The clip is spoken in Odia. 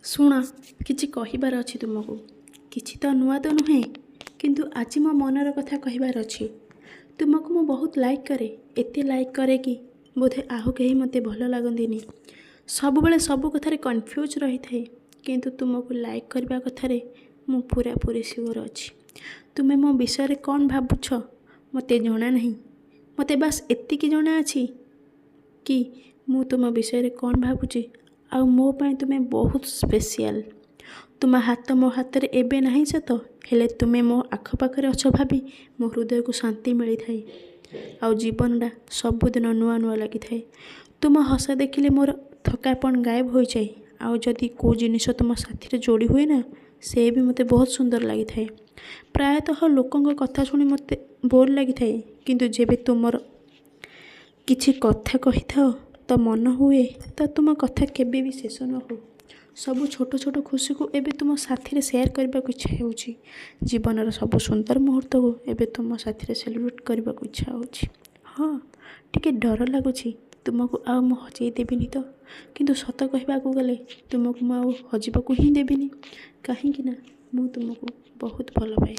ଶୁଣ, କିଛି କହିବାର ଅଛି ତୁମକୁ। କିଛି ତ ନୂଆ ତ ନୁହେଁ, କିନ୍ତୁ ଆଜି ମୋ ମନର କଥା କହିବାର ଅଛି। ତୁମକୁ ମୁଁ ବହୁତ ଲାଇକ୍ କରେ। ଏତେ ଲାଇକ୍ କରେ କି ବୋଧେ ଆଉ କେହି ମୋତେ ଭଲ ଲାଗନ୍ତିନି। ସବୁବେଳେ ସବୁ କଥାରେ କନଫ୍ୟୁଜ୍ ରହିଥାଏ, କିନ୍ତୁ ତୁମକୁ ଲାଇକ୍ କରିବା କଥାରେ ମୁଁ ପୂରାପୂରି ସିଓର ଅଛି। ତୁମେ ମୋ ବିଷୟରେ କ'ଣ ଭାବୁଛ ମୋତେ ଜଣା ନାହିଁ। ମୋତେ ବାସ୍ ଏତିକି ଜଣାଅଛି କି ମୁଁ ତୁମ ବିଷୟରେ କ'ଣ ଭାବୁଛି ଆଉ ମୋ ପାଇଁ ତୁମେ ବହୁତ ସ୍ପେସିଆଲ୍। ତୁମ ହାତ ମୋ ହାତରେ ଏବେ ନାହିଁ ସତ, ହେଲେ ତୁମେ ମୋ ଆଖପାଖରେ ଅଛ ଭାବି ମୋ ହୃଦୟକୁ ଶାନ୍ତି ମିଳିଥାଏ ଆଉ ଜୀବନଟା ସବୁଦିନ ନୂଆ ନୂଆ ଲାଗିଥାଏ। ତୁମ ହସ ଦେଖିଲେ ମୋର ଥକାପଣ ଗାୟବ ହୋଇଯାଏ, ଆଉ ଯଦି କେଉଁ ଜିନିଷ ତୁମ ସାଥିରେ ଯୋଡ଼ି ହୁଏ ନା, ସେ ବି ମୋତେ ବହୁତ ସୁନ୍ଦର ଲାଗିଥାଏ। ପ୍ରାୟତଃ ଲୋକଙ୍କ କଥା ଶୁଣି ମୋତେ ବୋର୍ ଲାଗିଥାଏ, କିନ୍ତୁ ଯେବେ ତୁମର କିଛି କଥା କହିଥାଅ ତ ମନ ହୁଏ ତ ତୁମ କଥା କେବେ ବି ଶେଷ ନ ହେଉ। ସବୁ ଛୋଟ ଛୋଟ ଖୁସିକୁ ଏବେ ତୁମ ସାଥିରେ ସେୟାର କରିବାକୁ ଇଚ୍ଛା ହେଉଛି। ଜୀବନର ସବୁ ସୁନ୍ଦର ମୁହୂର୍ତ୍ତକୁ ଏବେ ତୁମ ସାଥିରେ ସେଲିବ୍ରେଟ୍ କରିବାକୁ ଇଚ୍ଛା ହେଉଛି। ହଁ, ଟିକେ ଡର ଲାଗୁଛି, ତୁମକୁ ଆଉ ମୁଁ ହଜେଇ ଦେବିନି ତ? କିନ୍ତୁ ସତ କହିବାକୁ ଗଲେ ତୁମକୁ ମୁଁ ଆଉ ହଜିବାକୁ ହିଁ ଦେବିନି, କାହିଁକି ନା ମୁଁ ତୁମକୁ ବହୁତ ଭଲ ପାଏ।